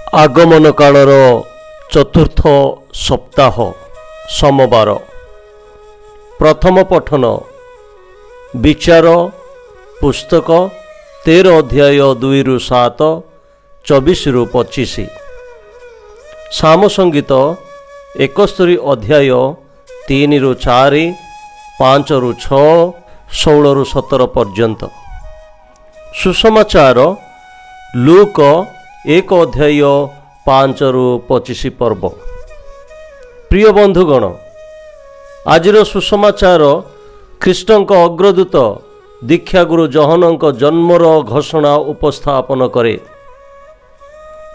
ଆଗମନ କାଳର ଚତୁର୍ଥ ସପ୍ତାହ, ସୋମବାର। ପ୍ରଥମ ପଠନ, ବିଚାର ପୁସ୍ତକ 13 ଅଧ୍ୟାୟ 2ରୁ 7, 24ରୁ 25। ସାମ ସଙ୍ଗୀତ 71 ଅଧ୍ୟାୟ 3ରୁ 4, 5ରୁ 6, 16ରୁ 17 ପର୍ଯ୍ୟନ୍ତ। ସୁସମାଚାର ଲୁକ 1 ଅଧ୍ୟାୟ 5ରୁ 25 ପର୍ବ। ପ୍ରିୟ ବନ୍ଧୁଗଣ, ଆଜିର ସୁସମାଚାର ଖ୍ରୀଷ୍ଟଙ୍କ ଅଗ୍ରଦୂତ ଦୀକ୍ଷାଗୁରୁ ଯୋହନଙ୍କ ଜନ୍ମର ଘୋଷଣା ଉପସ୍ଥାପନ କରେ।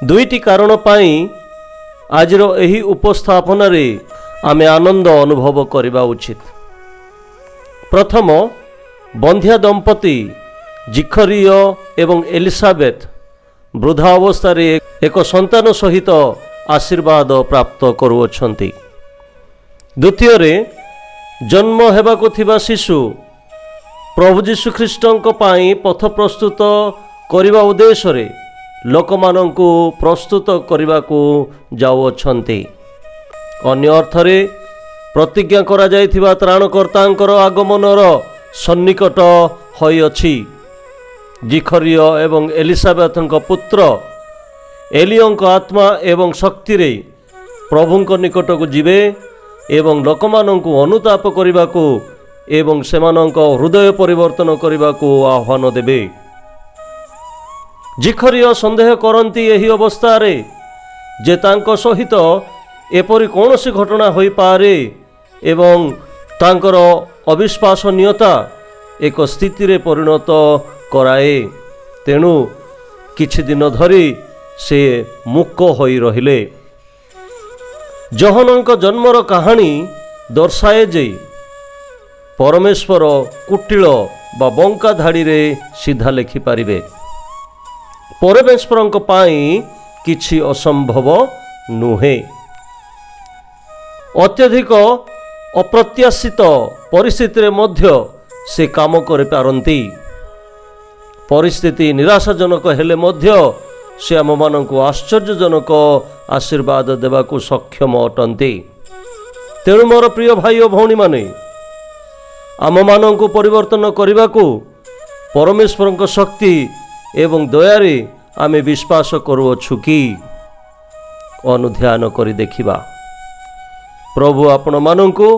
ଦୁଇଟି କାରଣ ପାଇଁ ଆଜିର ଏହି ଉପସ୍ଥାପନାରେ ଆମେ ଆନନ୍ଦ ଅନୁଭବ କରିବା ଉଚିତ। ପ୍ରଥମ, ବନ୍ଧ୍ୟା ଦମ୍ପତି ଜିଖରିୟ ଏବଂ ଏଲିସାବେଥ ବୃଦ୍ଧା ଅବସ୍ଥାରେ ଏକ ସନ୍ତାନ ସହିତ ଆଶୀର୍ବାଦ ପ୍ରାପ୍ତ କରୁଅଛନ୍ତି। ଦ୍ୱିତୀୟରେ, ଜନ୍ମ ହେବାକୁ ଥିବା ଶିଶୁ ପ୍ରଭୁ ଯୀଶୁଖ୍ରୀଷ୍ଟଙ୍କ ପାଇଁ ପଥ ପ୍ରସ୍ତୁତ କରିବା ଉଦ୍ଦେଶ୍ୟରେ ଲୋକମାନଙ୍କୁ ପ୍ରସ୍ତୁତ କରିବାକୁ ଯାଉଅଛନ୍ତି। ଅନ୍ୟ ଅର୍ଥରେ, ପ୍ରତିଜ୍ଞା କରାଯାଇଥିବା ତ୍ରାଣକର୍ତ୍ତାଙ୍କର ଆଗମନର ସନ୍ନିକଟ ହୋଇଅଛି। ଜିଖରିୟ ଏବଂ ଏଲିସାବେଥଙ୍କ ପୁତ୍ର ଏଲିୟଙ୍କ ଆତ୍ମା ଏବଂ ଶକ୍ତିରେ ପ୍ରଭୁଙ୍କ ନିକଟକୁ ଯିବେ ଏବଂ ଲୋକମାନଙ୍କୁ ଅନୁତାପ କରିବାକୁ ଏବଂ ସେମାନଙ୍କ ହୃଦୟ ପରିବର୍ତ୍ତନ କରିବାକୁ ଆହ୍ୱାନ ଦେବେ। ଜିଖରିୟ ସନ୍ଦେହ କରନ୍ତି ଏହି ଅବସ୍ଥାରେ ଯେ ତାଙ୍କ ସହିତ ଏପରି କୌଣସି ଘଟଣା ହୋଇପାରେ ଏବଂ ତାଙ୍କର ଅବିଶ୍ୱାସନୀୟତା ଏକ ସ୍ଥିତିରେ ପରିଣତ କରାଏ। ତେଣୁ କିଛି ଦିନ ଧରି ସେ ମୂକ ହୋଇ ରହିଲେ। ଯୋହନଙ୍କ ଜନ୍ମର କାହାଣୀ ଦର୍ଶାଏ ଯେ ପରମେଶ୍ୱର କୁଟିଳ ବା ବଙ୍କା ଧାଡ଼ିରେ ସିଧା ଲେଖିପାରିବେ। ପରମେଶ୍ୱରଙ୍କ ପାଇଁ କିଛି ଅସମ୍ଭବ ନୁହେଁ। ଅତ୍ୟଧିକ ଅପ୍ରତ୍ୟାଶିତ ପରିସ୍ଥିତିରେ ମଧ୍ୟ ସେ କାମ କରିପାରନ୍ତି। ପରିସ୍ଥିତି ନିରାଶାଜନକ ହେଲେ ମଧ୍ୟ ସେ ଆମମାନଙ୍କୁ ଆଶ୍ଚର୍ଯ୍ୟଜନକ ଆଶୀର୍ବାଦ ଦେବାକୁ ସକ୍ଷମ ଅଟନ୍ତି। ତେଣୁ ମୋର ପ୍ରିୟ ଭାଇ ଓ ଭଉଣୀମାନେ, ଆମମାନଙ୍କୁ ପରିବର୍ତ୍ତନ କରିବାକୁ ପରମେଶ୍ୱରଙ୍କ ଶକ୍ତି ଏବଂ ଦୟାରେ ଆମେ ବିଶ୍ୱାସ କରୁଅଛୁ କି, ଅନୁଧ୍ୟାନ କରି ଦେଖିବା। ପ୍ରଭୁ ଆପଣମାନଙ୍କୁ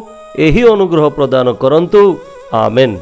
ଏହି ଅନୁଗ୍ରହ ପ୍ରଦାନ କରନ୍ତୁ। ଆମେନ୍।